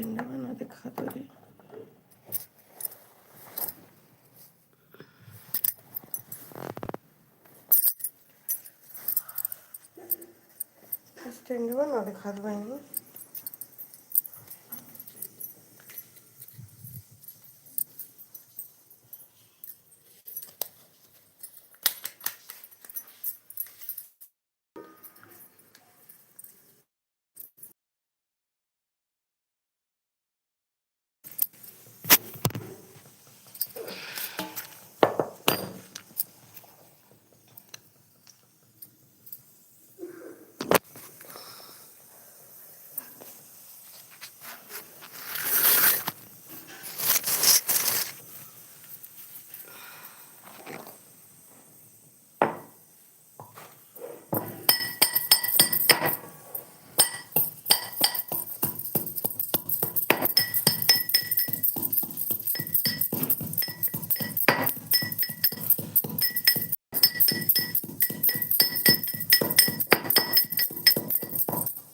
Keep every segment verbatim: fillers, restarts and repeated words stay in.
स्टैंडवा ना दिखात रहे। स्टैंडवा ना दिखात बहिनी।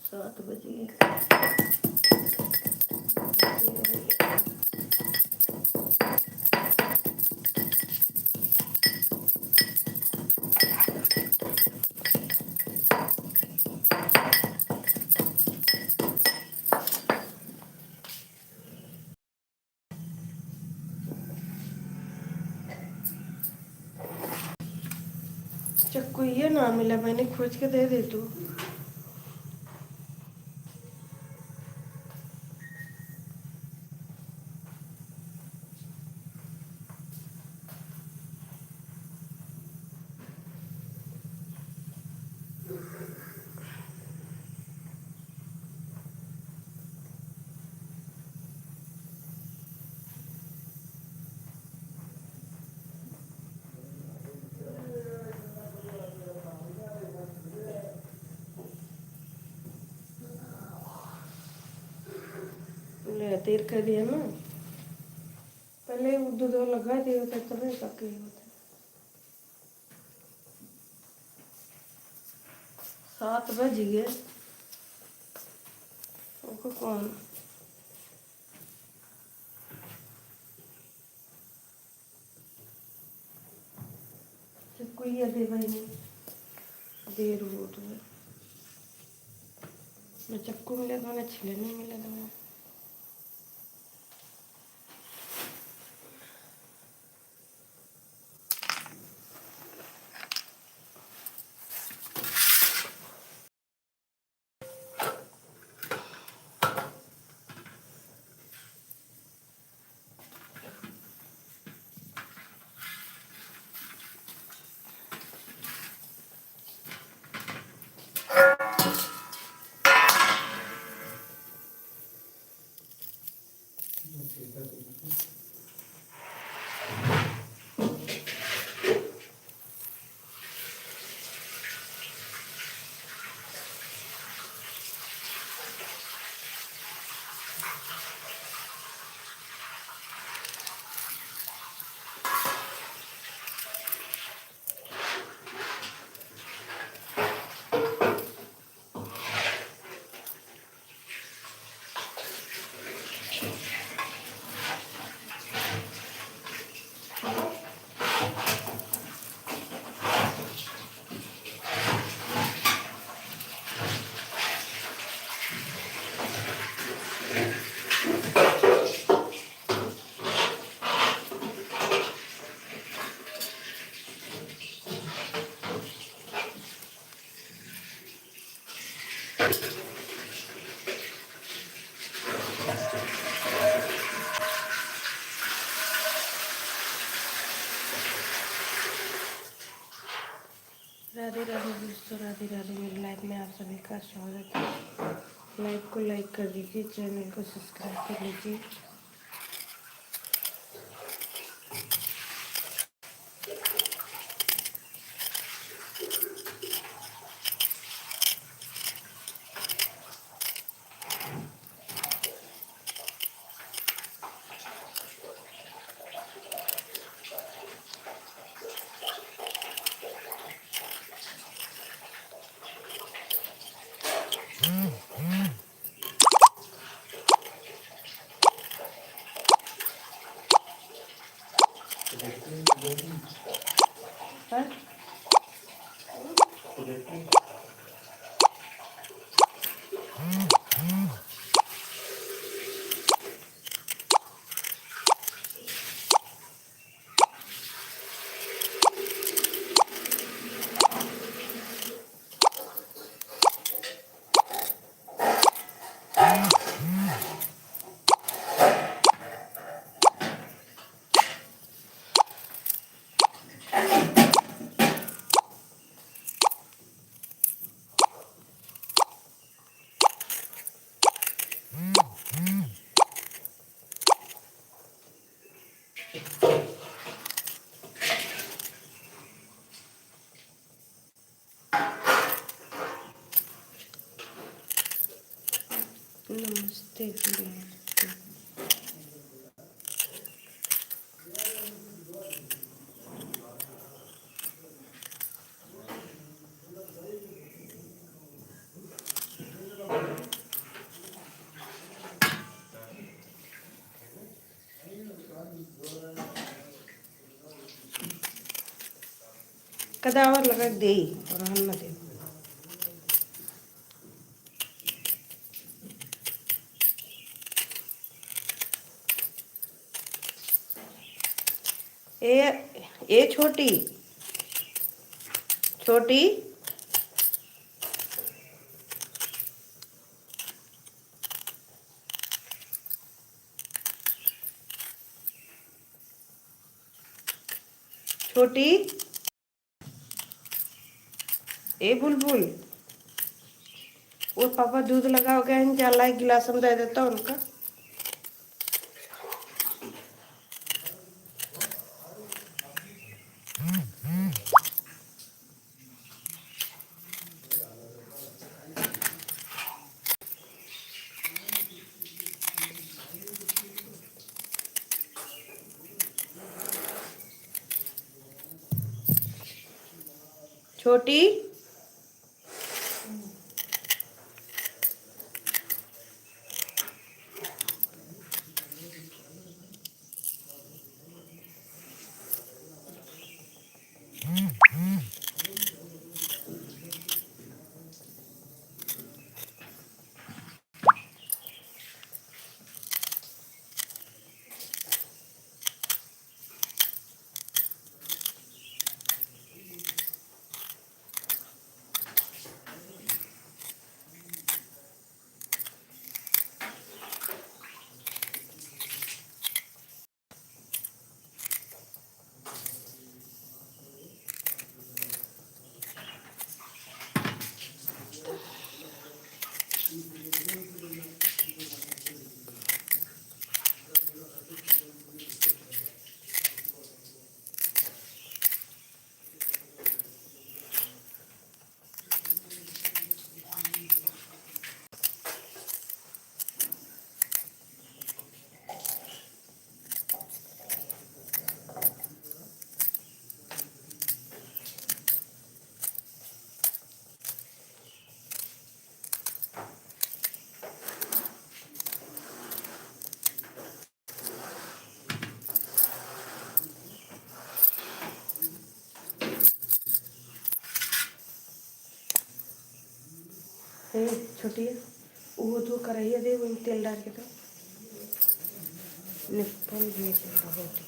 सात बजे। चक्कू ये ना मिला, मैंने खोज के दे दे तू। ले, तेल कर दिया ना, पहले वो दूध लगा दिया होता तबे पके होता। सात बज गए। ओको कौन? चक्कू ये दे भाई ने। देर हो तो है। ना चक्कू मिले तो ना छिलनी मिले तो। राधे राधे दोस्तों, राधे राधे। मेरे लाइव में आप सभी का स्वागत है। लाइव को लाइक कर दीजिए, चैनल को सब्सक्राइब कर लीजिए। नमस्ते जी, नमस्ते। कदावर लगा के देई और हम ना देई। ए, ए छोटी, छोटी, छोटी, ए बुलबुल, वो पापा दूध लगावे गए हैं, जा ला एक गिलास हम दे देता उनका। छोटी, ए, छोटिया, वो तो करहिया दे, वो तेल डाल के दो। निप्पल भी है बहुत।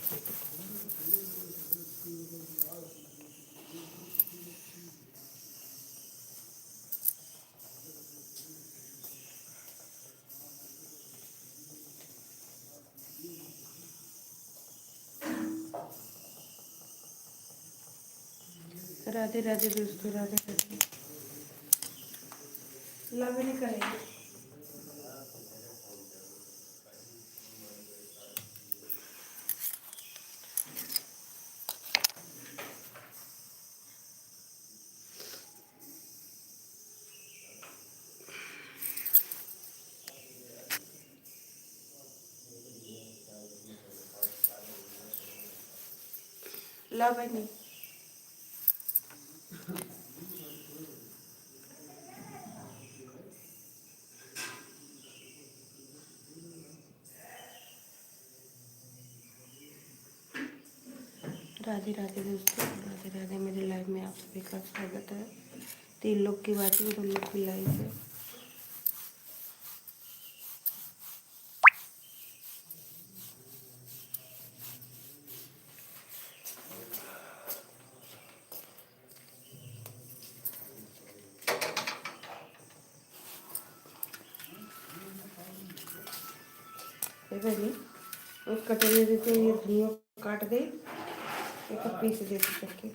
राधे राधे दोस्तों, राधे राधे। Love नहीं करेंगे। ला बहिनी। राधे राधे दोस्तों, राधे राधे। मेरे live में आप सभी का स्वागत है। तीन लोग की watching, दो लोग की live है। ए बहिनी, उस कटोरी से तो ये धनिया काट दे, एक पीस दे दे करके।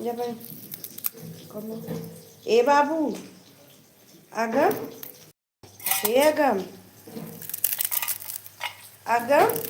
जब कमो, ए बाबू, अगम, हे अगम, अगम।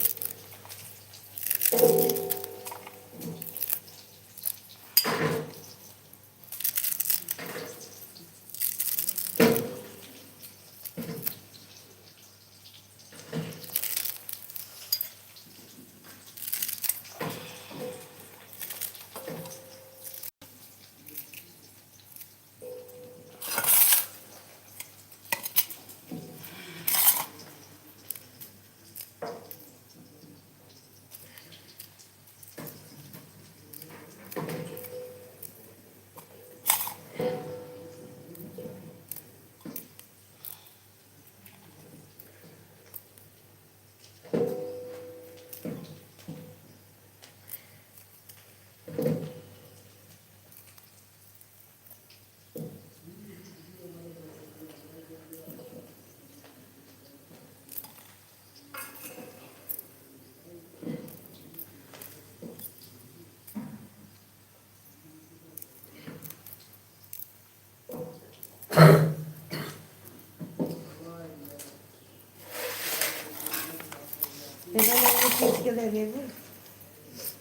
देखा ना, वो खींच के दे दे दे।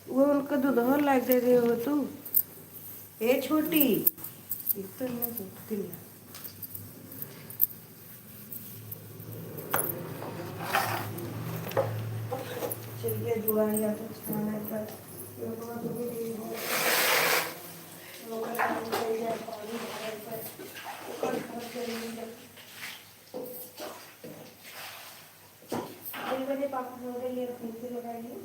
वो उनका दूल्हा लाग दे दे हो तू। ए छोटी, इतना दूध दिला। चलिए जुआ या तो खाना है पर ये तो तुम्हें दे दो। लोकल पानी चाहिए, पानी भरल पर ओकर घर जमीन पर। एक बजे पापा हो गए, ये फिर से लगाइए।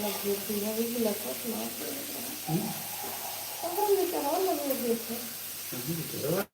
लग गई थी, अभी भी लग रहा है। हम्म। पता नहीं क्या हुआ, लग गई थी। अभी भी लग रहा है।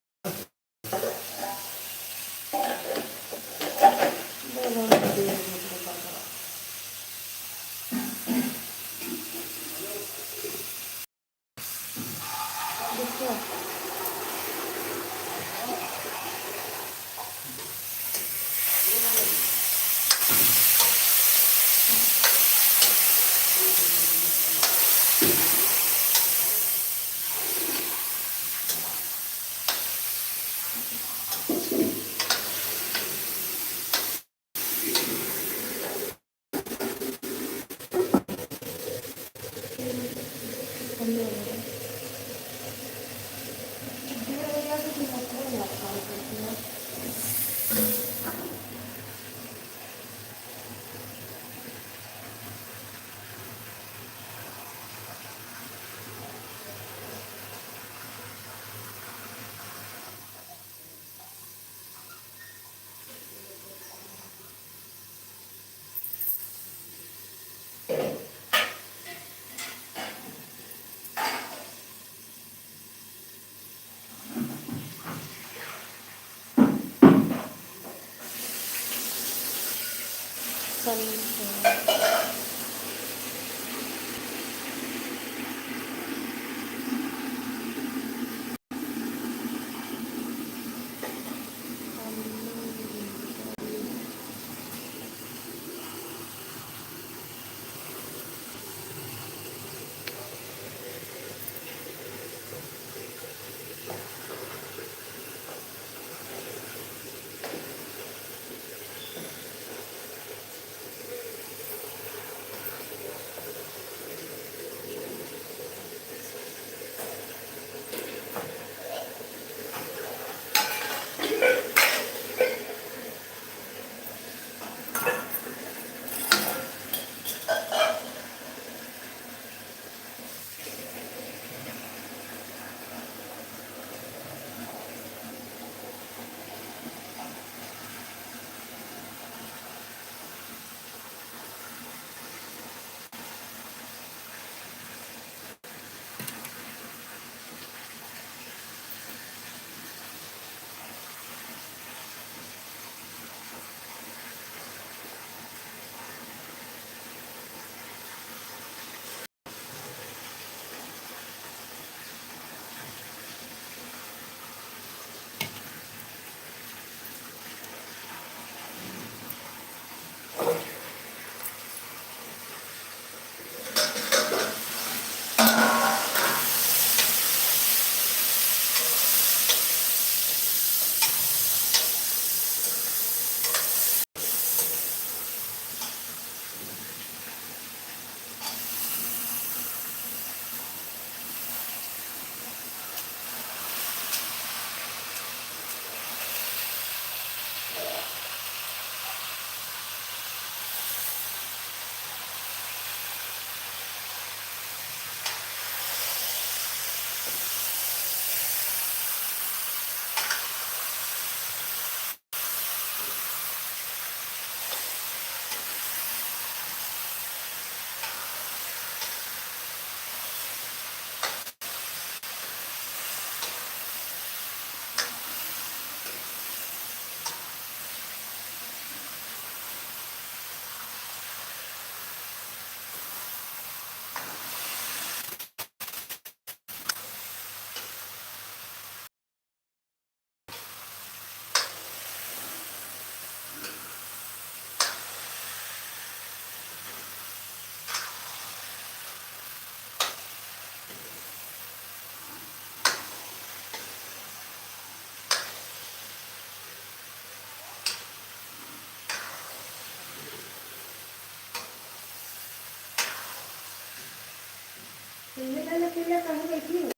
पहले पहले पहले कहाँ बैठी हो?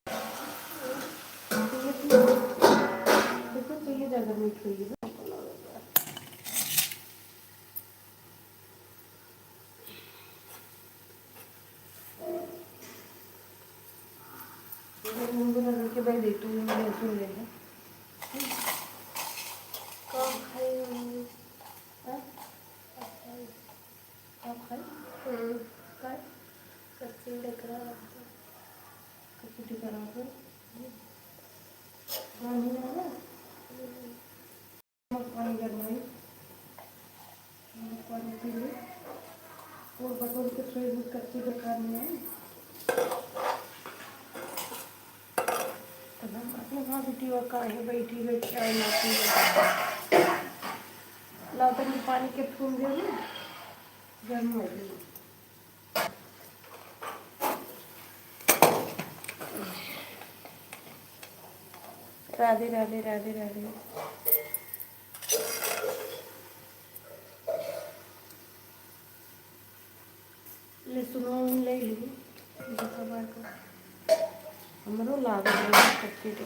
पहले पहले देखो, पहले ज़्यादा मीठ होइए ना। इधर मुंह बना करके बैठ जाइए, तो मुंह सुन लेंगे। कब खाई मम्मी? हाँ? कब खाई? कब खाई? हम्म। कब? वो काहे बैठी बैठी चाय ना पी? ला तनी पानी के फूल दे ना, गर्म हो गई। राधे राधे, राधे राधे। लहसुन ले ली, देखा बार को। हमरो लागल है कच्चे टे।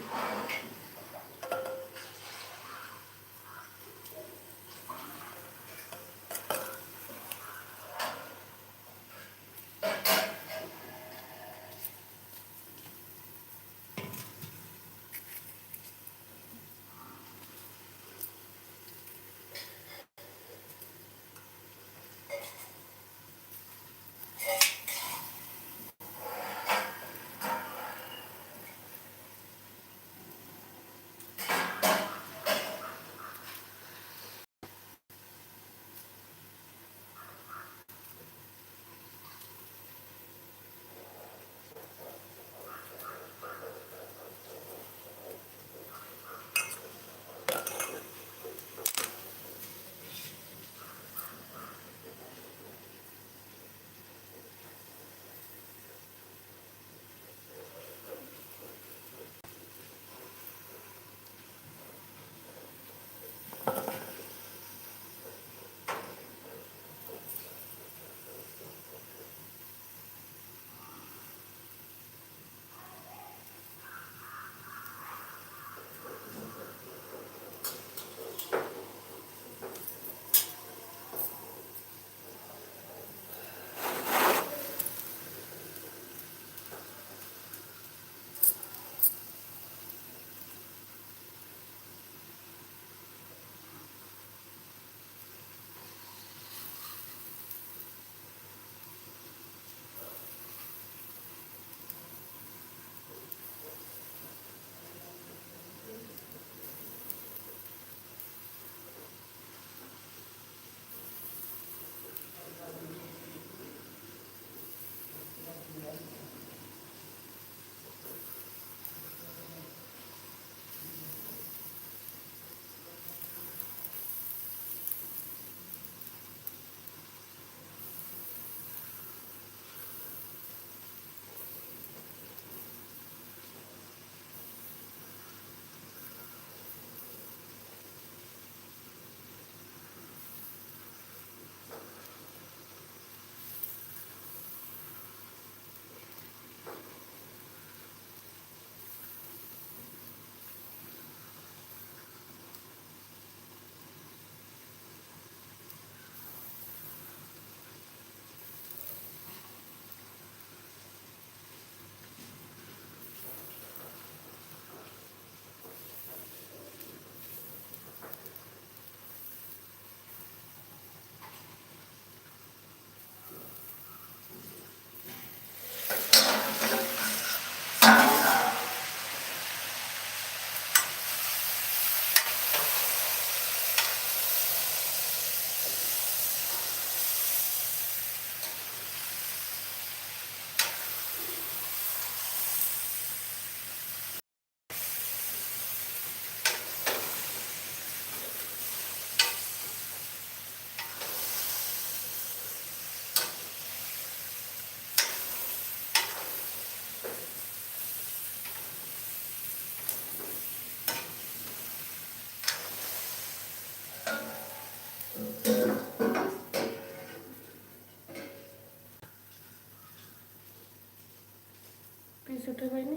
पीस उठे बहिनी।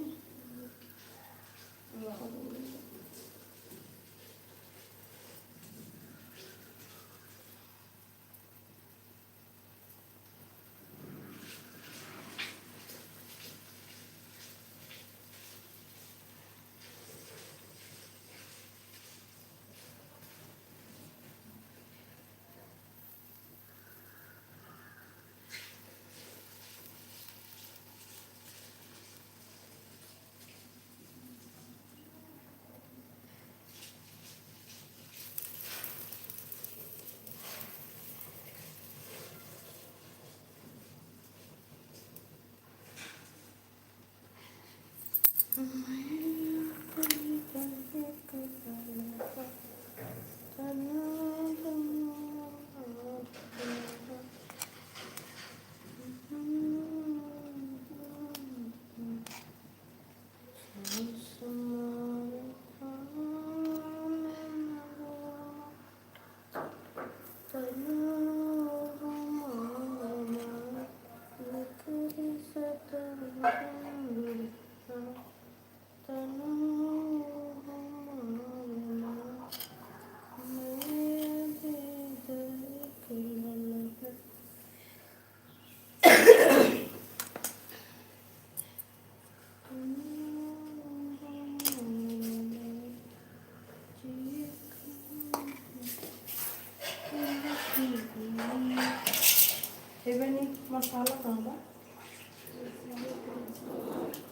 मसाला कहाँ बा?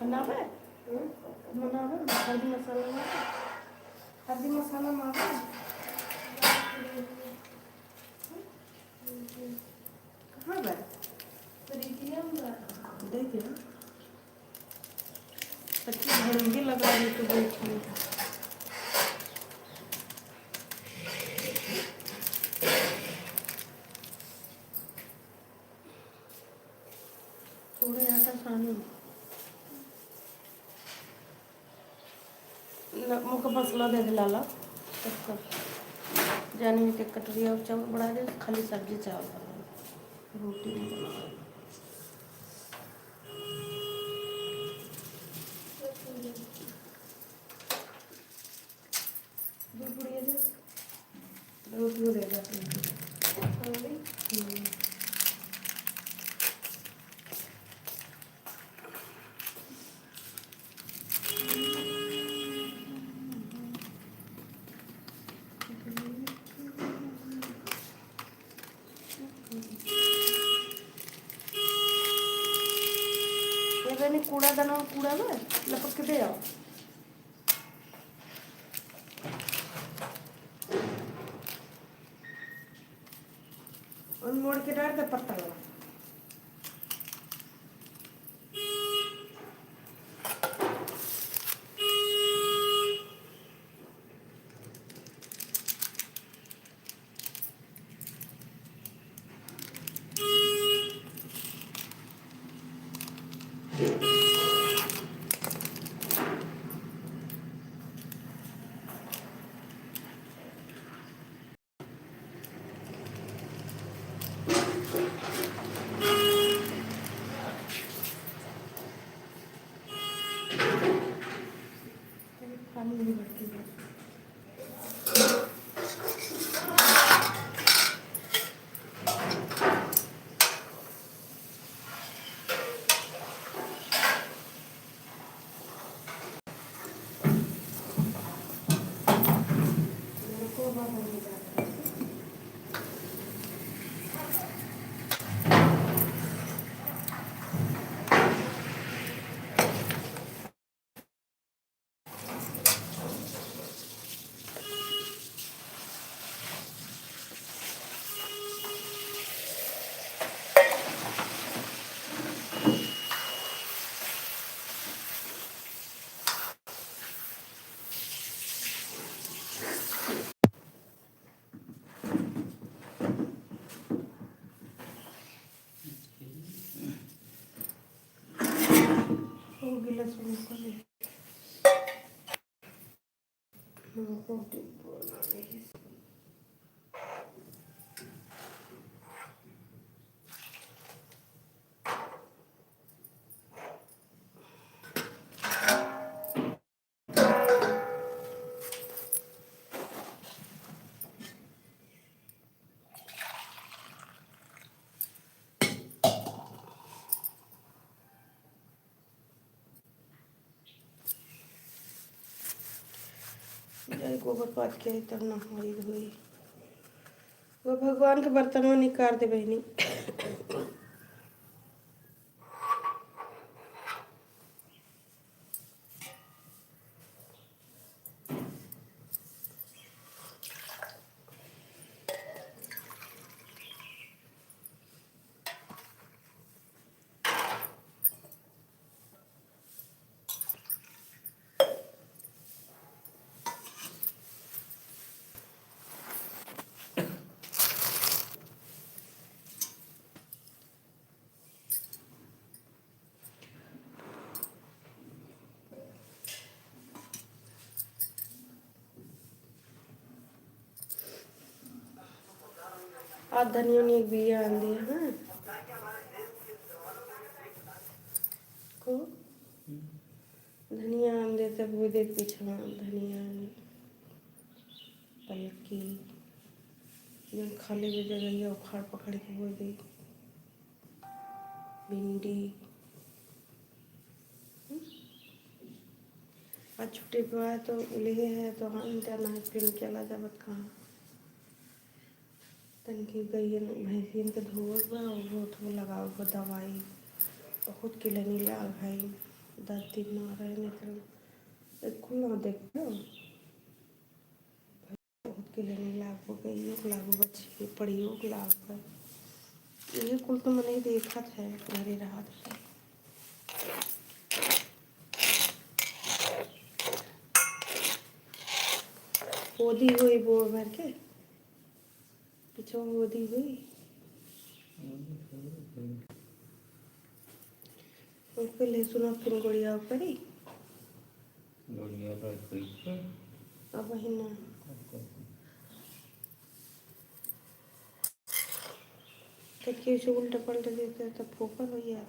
बनावे? हम्म? बनावे? हल्दी मसाला ना? हल्दी मसाला ना बा? कहाँ बा? दे दे। अच्छी भड़ंगी लगा रही तो बैठी है। थोड़े आटा सानी। न, मुख मसला दे दिला ला। तब जाने में के कटोरिया चावल बड़ा दे, खाली सब्जी चावल बना दे। रोटी नहीं बना। दो पुड़िया दे। दो पुड़िया दे दे। हम्म। ये बनी कूड़ा दाना, कूड़ा में लपक के दे आओ। और मोड़ के डाल दे पत्ता वाला। हो गिला सुन कर ले। हमको टिप बना दे। जाए गोबर पाथ के आई तब नहाई धोई। वो भगवान के बर्तन में निकार दे बहिनी। आज धनिया उनिया के बिया आन दिया, हाँ। को धनिया आन दे, सब वो दे पीछे में धनिया, पलकी, जौन खाली भी जगह है, उखाड़ पकड़ के वो दे। भिंडी। हम्म? आज छुट्टी पे आए तो लेहे है तो हम क्या ना फिर चला जाबत कहाँ। तनकी गइयन भैंसियन के धोवत बा, और बहुत वो लगावत बा दवाई। बहुत किलनी लाग है, दस दिन ना रहे, नहीं तो एक कुल ना देख लो। बहुत किलनी लाग हो गई, योग लाग हो बच्ची, पड़ी योग लाग है। ये कुल तो मने देखत है, घरे रहत है। होदी होई बोर भर के, पिछवा होदी होई। ओके, लहसुन फिर गोड़िया करी। गोड़िया पर कोई तो अब वही ना। अब कोई तो। तो क्यों से उल्टा पलटा देते तो फोकल हो गया।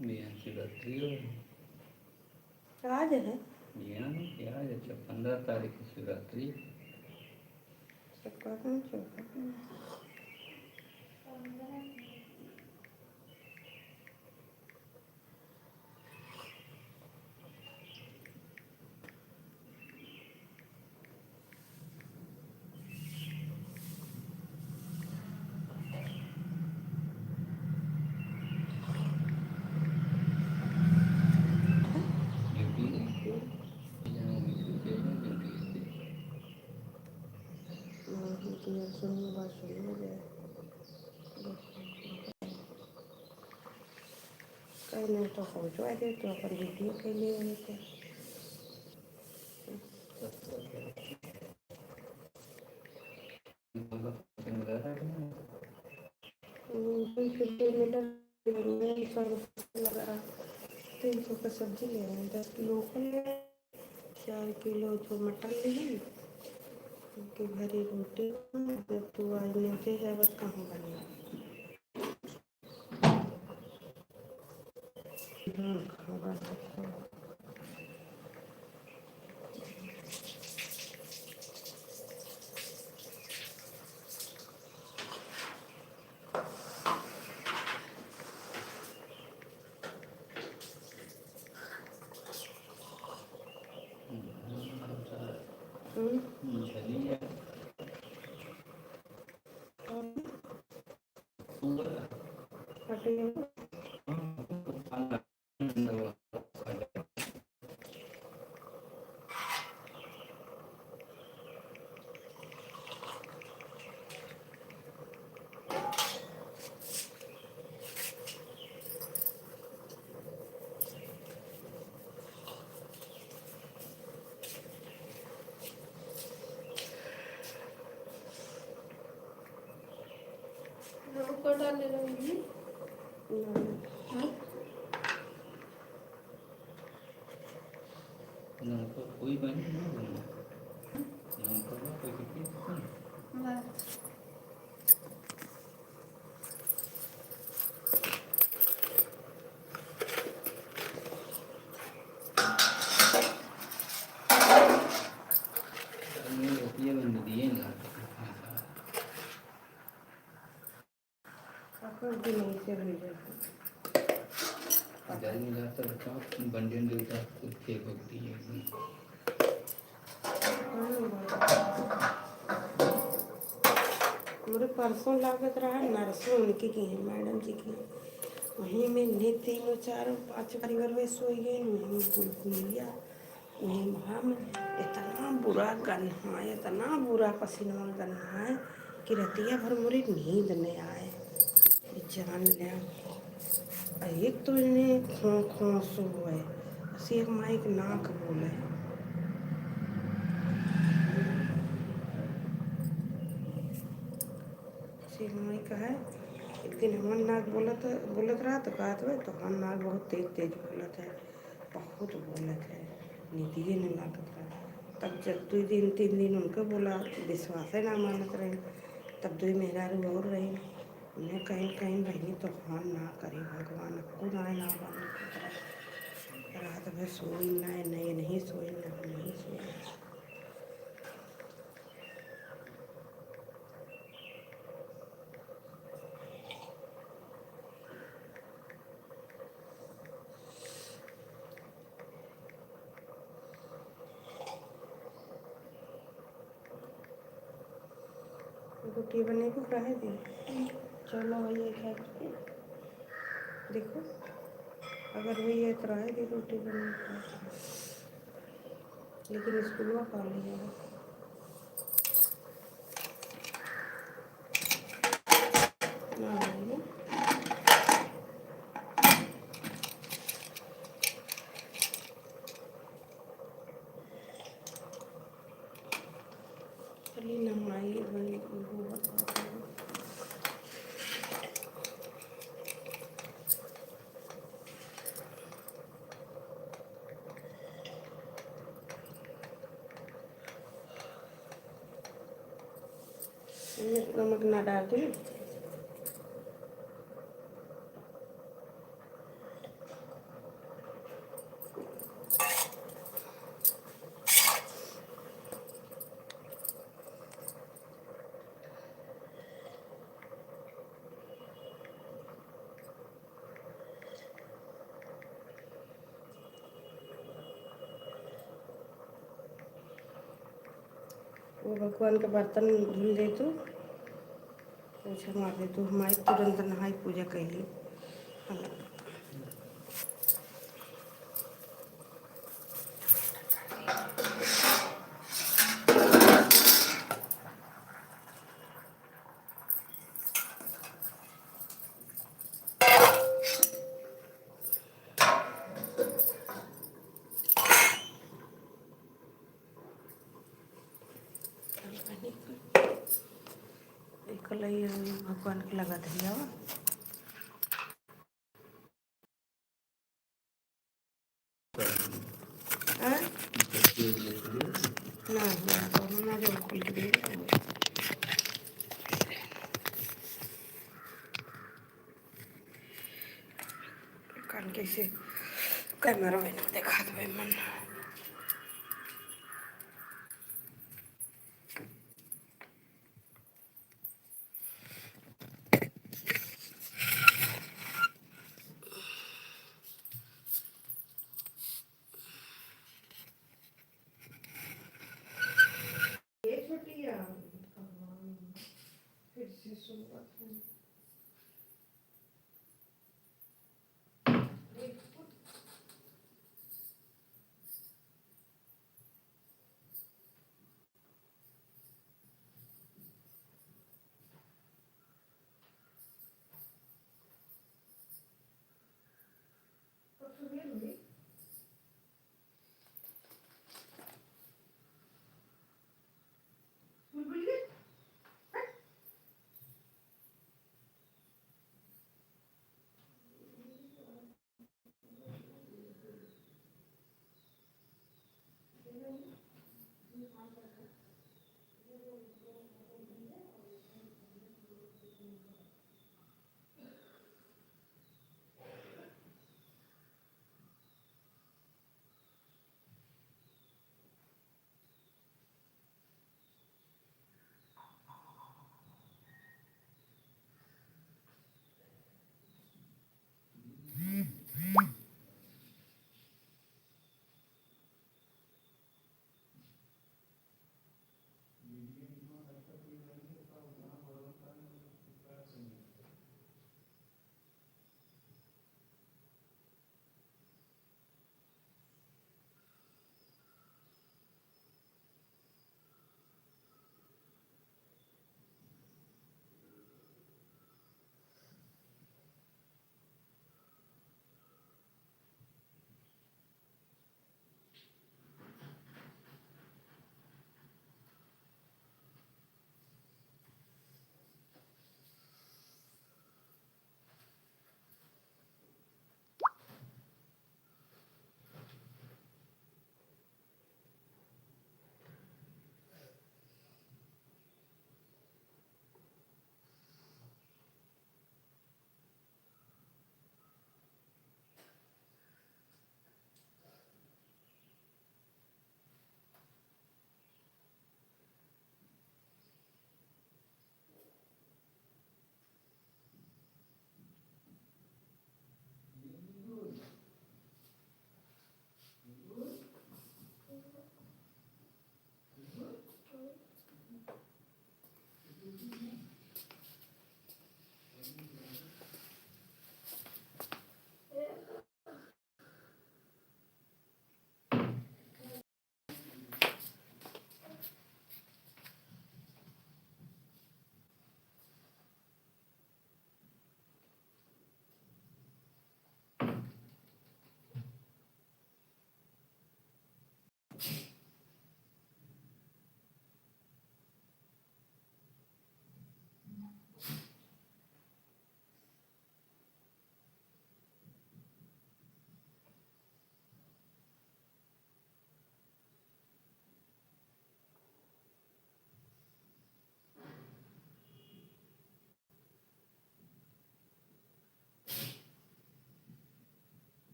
बिहान शिवरात्रि हो। आज है? बिहान के आज है, पन्द्रह तारीख की शिवरात्रि। शुक्र है, शुक्र है। कहीं नहीं तो पहुँचवा दे, तो अपन वीडियो के लिए वहीं पे। हम्म, दो सौ रुपये मिला, सौ रुपये लगा, तीन सौ का सब्जी ले रहे हैं, दस किलो को ले, चार किलो जो मटर ले हैं, उनके भरी रोटी, जब तू आज लेते है, बस कहाँ बनी। हम्म। नमक कौन डाल ले रही है? हाँ? नमक कोई बनी ना बनी। नमक कोई कितनी? वाह। हमरे परसों लागत रहा नरसों उनके की है, मैडम जी की। वहीं में ने तीनों चारों पाँच परिवार वे सोई गए, वहीं में बुलबुलिया, वहीं में हम। इतना बुरा गन्हाए, इतना बुरा पसीनवा गन्हाए कि रतिया भर मोरे नींद नहीं आए। जान ले। आ एक तो इन्हें खों खों सो है, बस एक माई के नाक बोले। बस एक माई का है, एक दिन हमार नाक बोलत, बोलत रहा तो कहत हुए, "तोहार नाक बहुत तेज तेज बोलत है, बहुत बोलत है, नींदिए न लागत रहा।" तब जब दुई दिन, तीन दिन उनके बोला, विश्वासे ना मानत रही। तब दुई मेहरारू और रही, उन्हें कहीं, कहीं, "बहिनी, तोहार नाक करे भगवान, अक्कू नाय ना बंद करत रहा।" रात भर सोई ना, नहीं, नहीं सोई ना, नहीं सोई ना। रोटी बनेबो रहे दी। चलो, वही है खाए करके। देखो, अगर वही है तो रहे दी रोटी बने के। लेकिन स्कूलवा का ले जाओ? ना, ना। चलिए, नहाई, वही, वो बताते हैं। नमक ना डाल दी। वो भगवान के बर्तन धुल दे तू, पोछा मार दे तू। हमारी तुरंत नहाई पूजा कैली। कलई भगवान के लगा दिया। हाँ? ना, ना, दोनों ना जो पीट गए। कान कैसे कैमरा में ना देखा दे मन। ये छोटी यार, भगवान, फिर से शुरुआत हुई।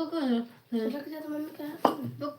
रुक जा, तो मम्मी का। रुक।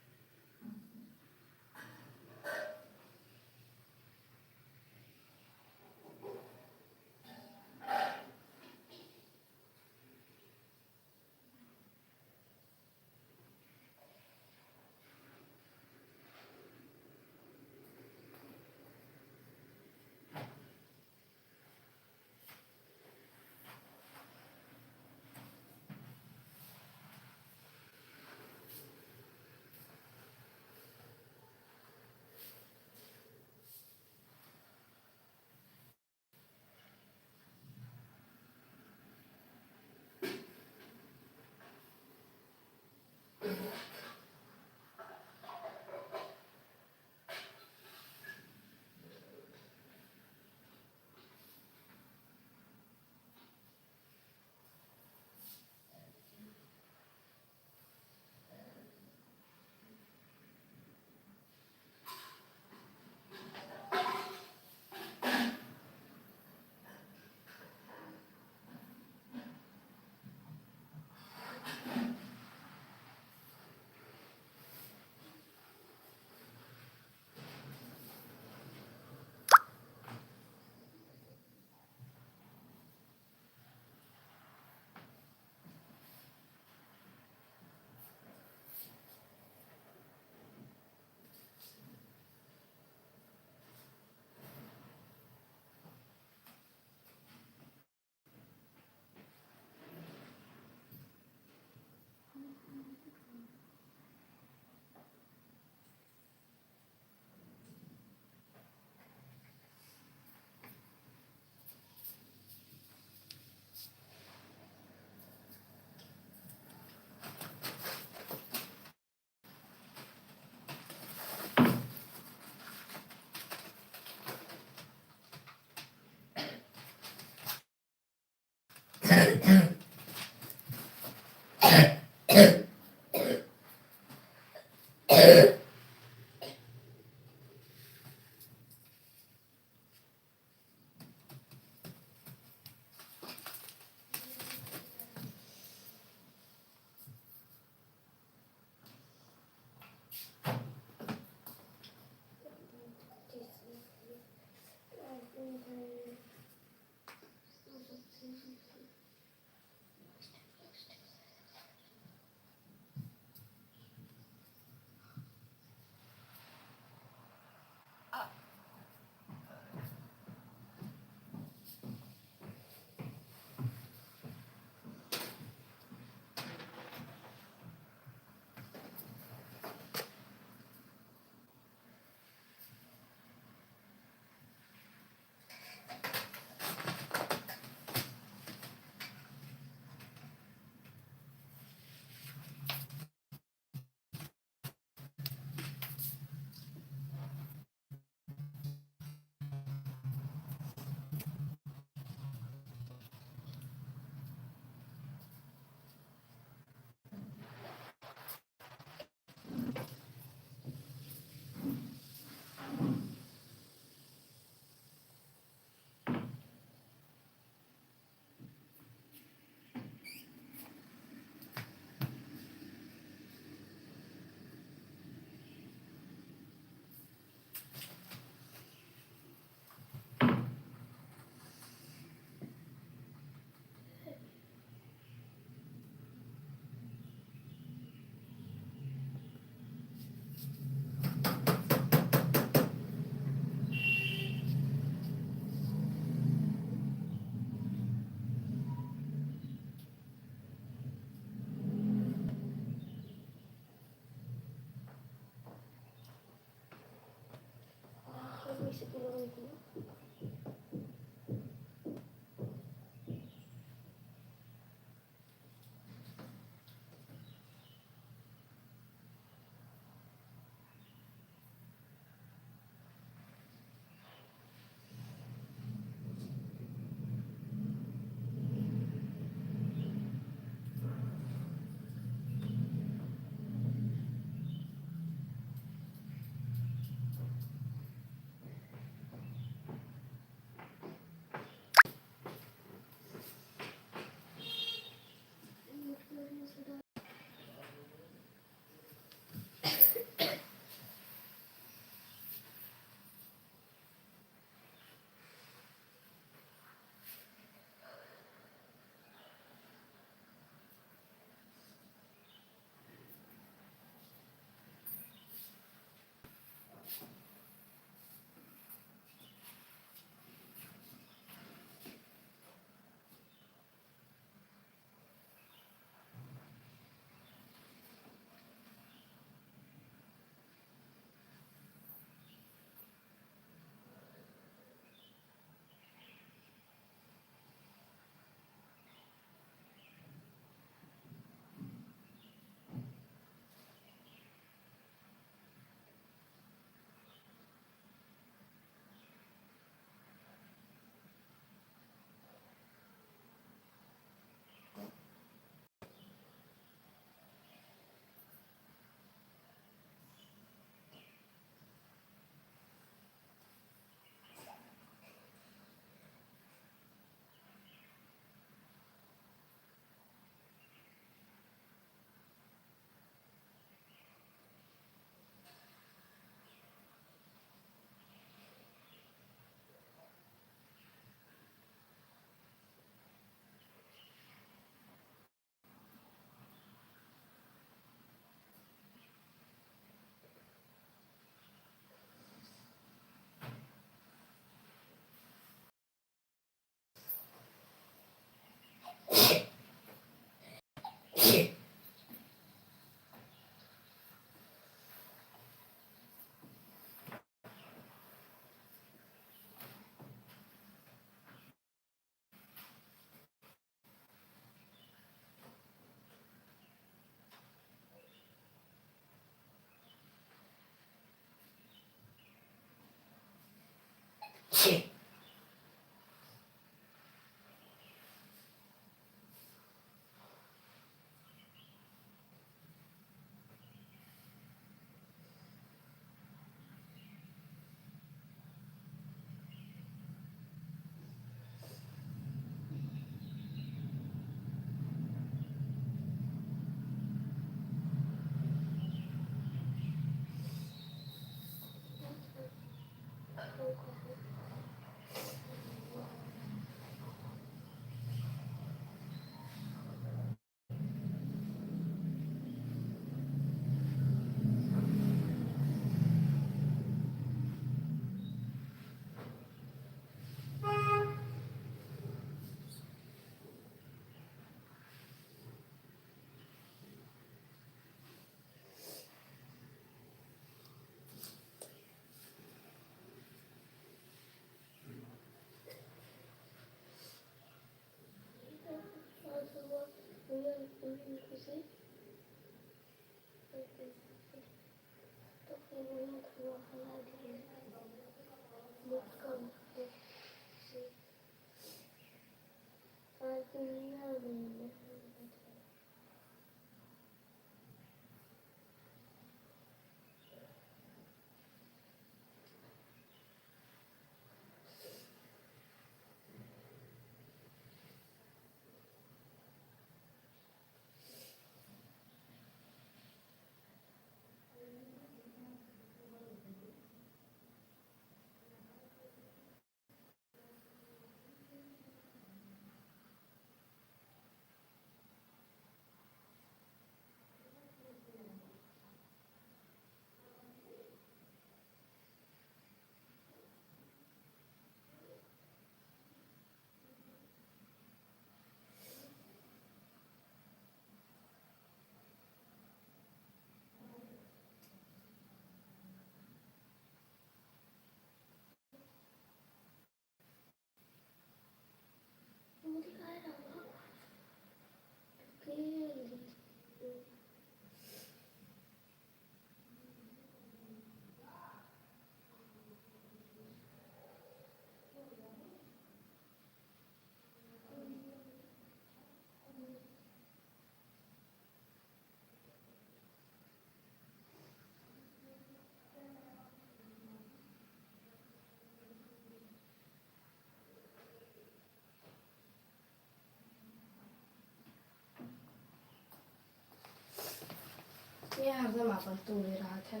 ये हरदम आपन तूरे रहत है।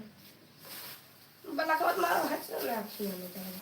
बलकवा मारो, हट से, मैं आपसे मिलने जाऊँ।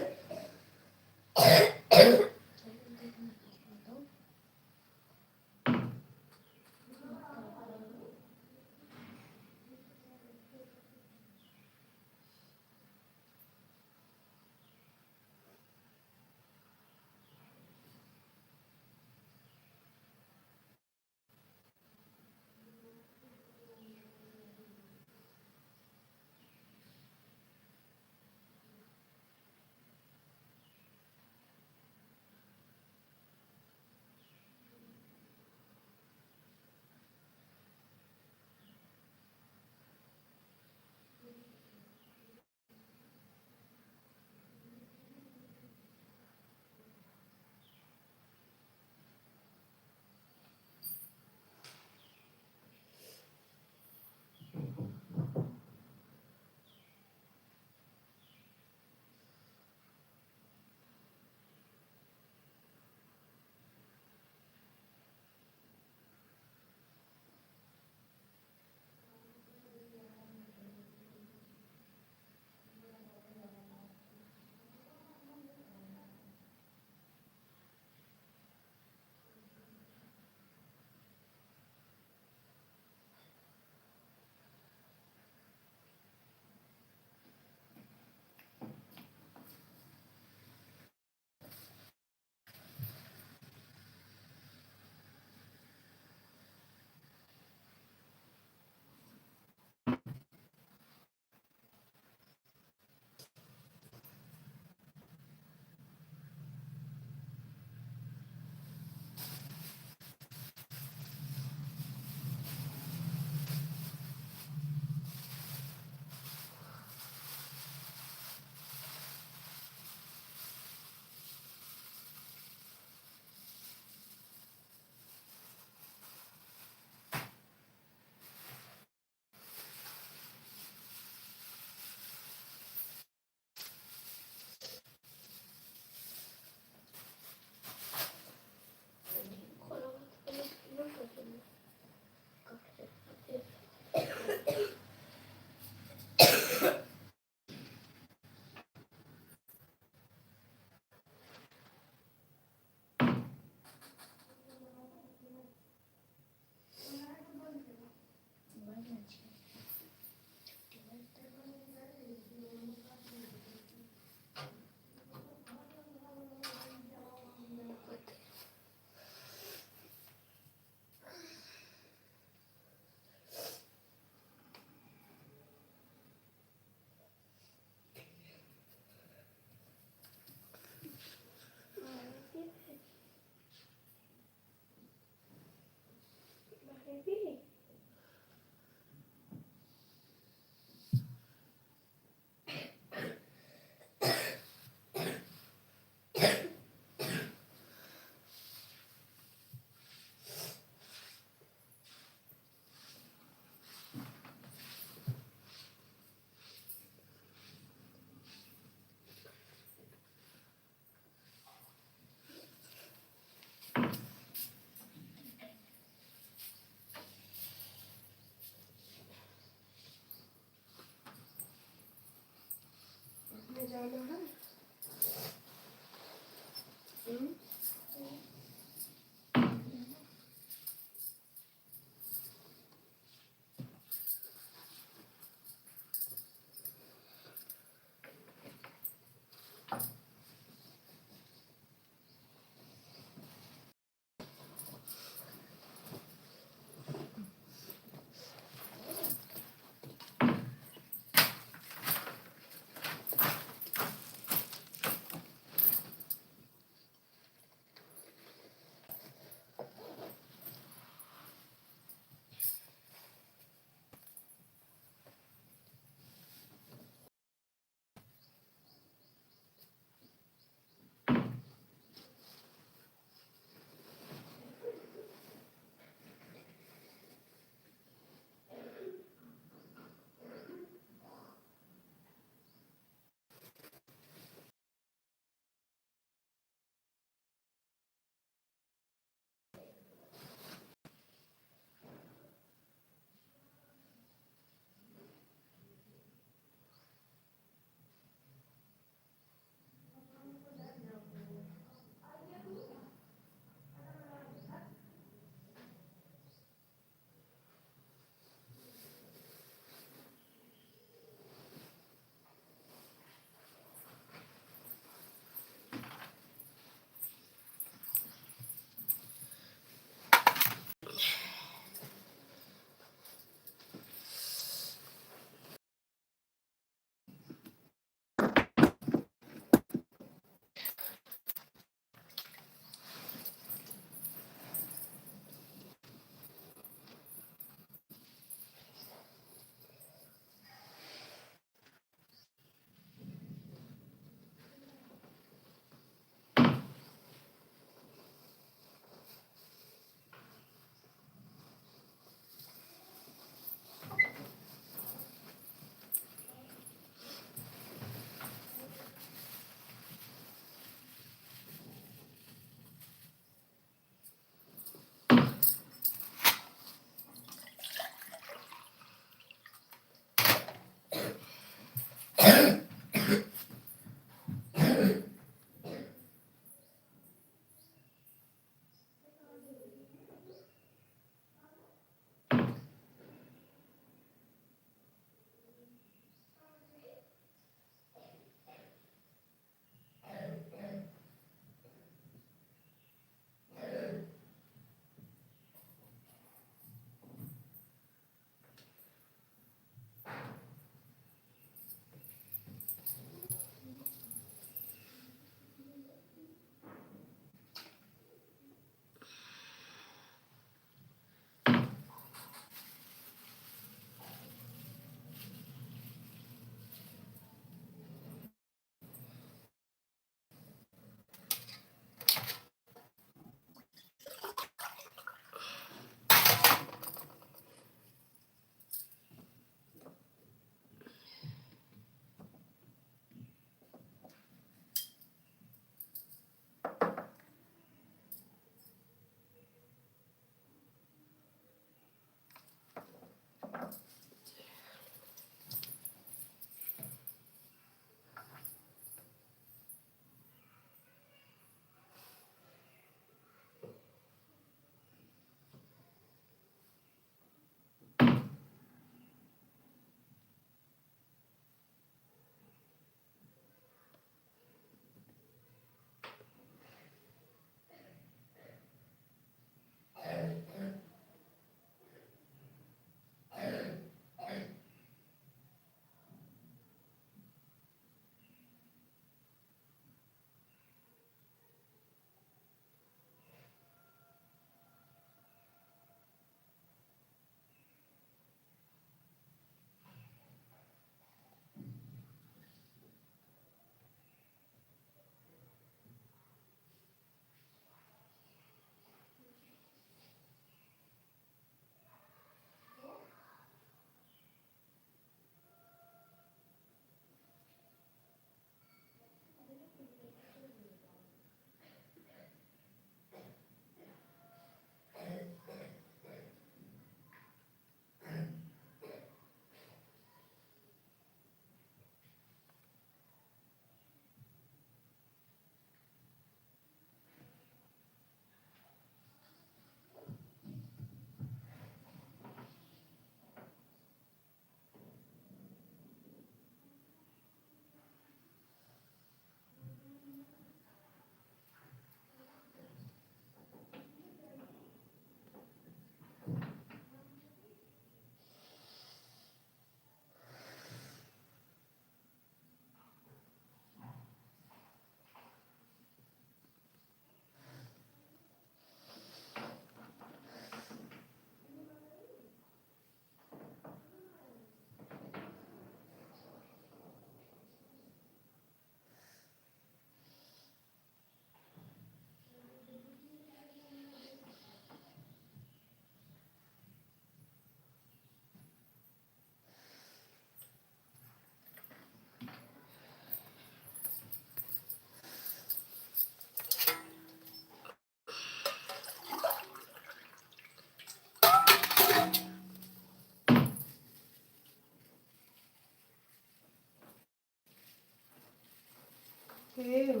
हे हो,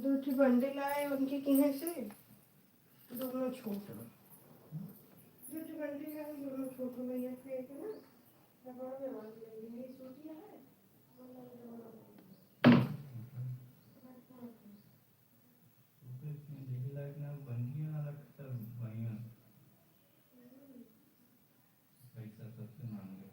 दो ठो बंडल आए उनके किहे से, दोनों छोट हो। दो ठो बंडल आए, दोनों छोट हो, मैं यहाँ पे ना, रबड़ में बांध लेंगे, ये सूती है। सूती इसमें ढील लायक ना, बंडिया ना रखता, बढ़िया। पैसा सबसे मांगे।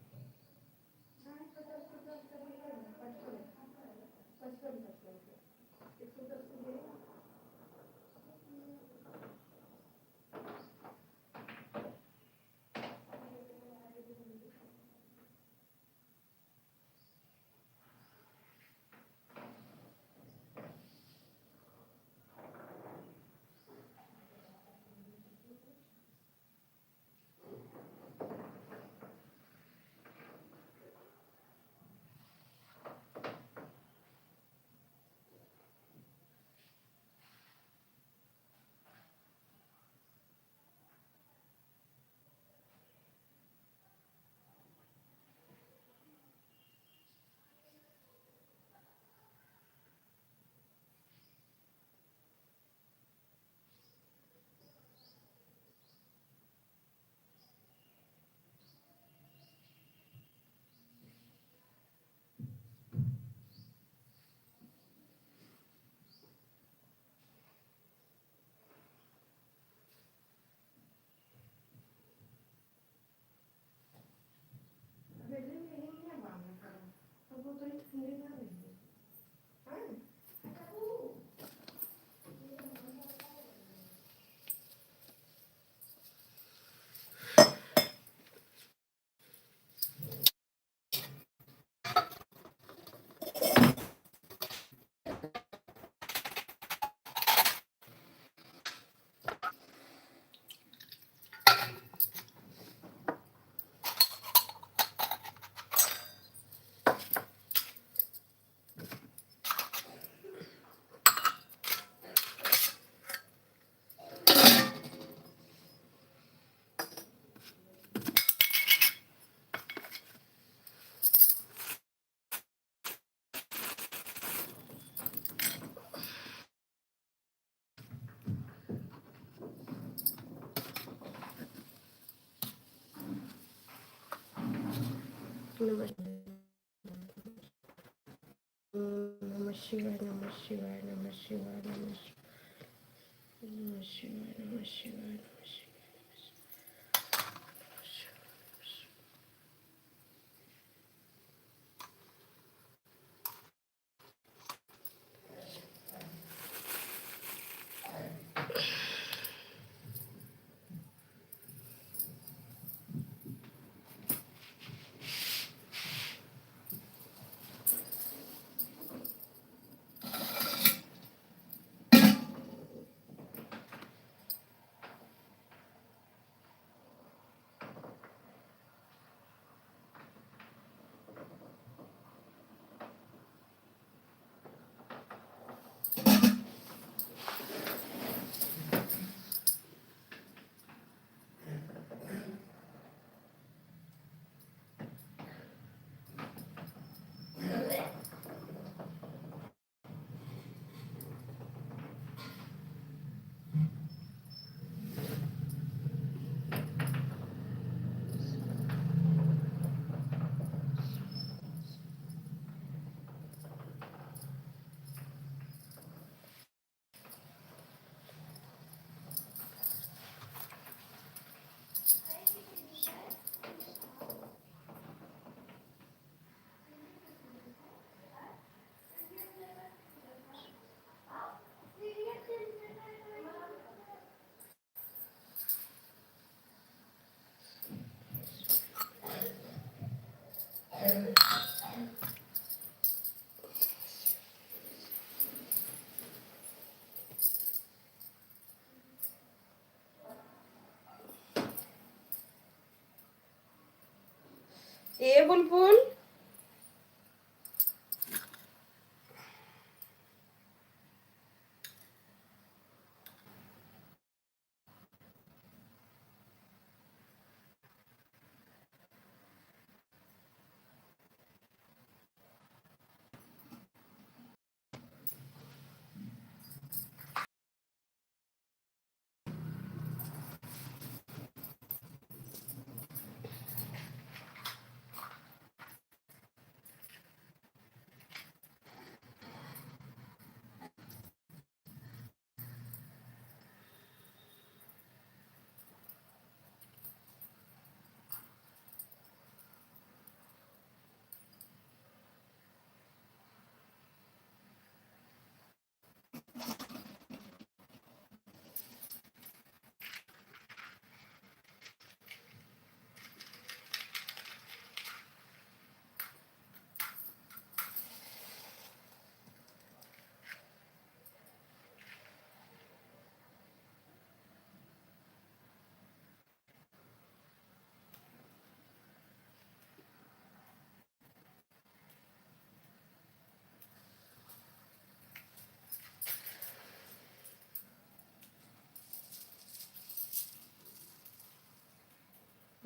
नमः शिवाय, नमः शिवाय, नमः शिवाय, नमः शिवाय, नमः शिवाय। नमः शिवाय, नमः शिवाय, नमः शिवाय, नमः शिवाय। ए बुलबुल।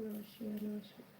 नमः शिवाय, नमः शिवाय।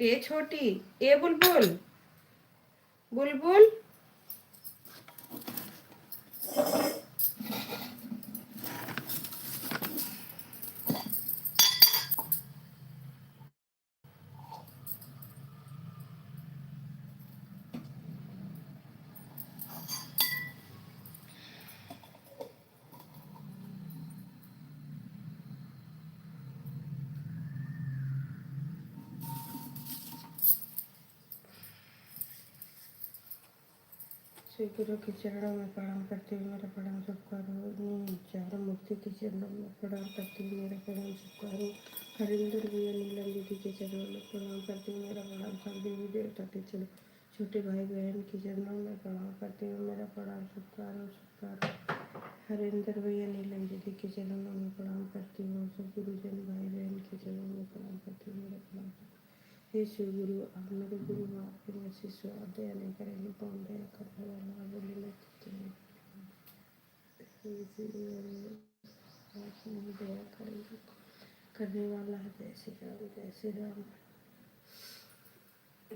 ए छोटी, ए बुलबुल, बुलबुल। श्री गुरु के चरणों में प्रणाम करती हूँ, मेरा प्रणाम सबका रो। नीम चार मूर्ति के चरणों में प्रणाम करती हूँ, मेरा प्रणाम सबका रो। हरिंदर भैया, नीलम दीदी के चरणों में प्रणाम करती हूँ, मेरा प्रणाम सब देवी देवता के चरणों, छोटे भाई बहन के चरणों में प्रणाम करती हूँ, मेरा प्रणाम सबका रो, सबका रो। हरिंदर भैया, नीलम दीदी के चरणों में प्रणाम करती हूँ, सब गुरुजन भाई बहन के चरणों में प्रणाम करती हूँ, मेरा प्रणाम सबका। हे शिव गुरु, आप मेरे गुरु हो, आपके मैं शिष्य हूँ, आप दया नहीं करेंगे, कौन दया करने वाला है, बोले मैं तो तुम्हें। हे शिव गुरु, आप नहीं दया करेंगे, कौन करने वाला है। जय श्री राम, जय श्री राम।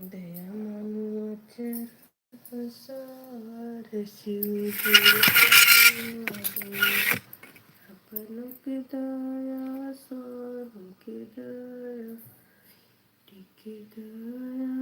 दया मानो आचरण सार शिव गुरु, अपनों की दया, सारों की दया, की दया।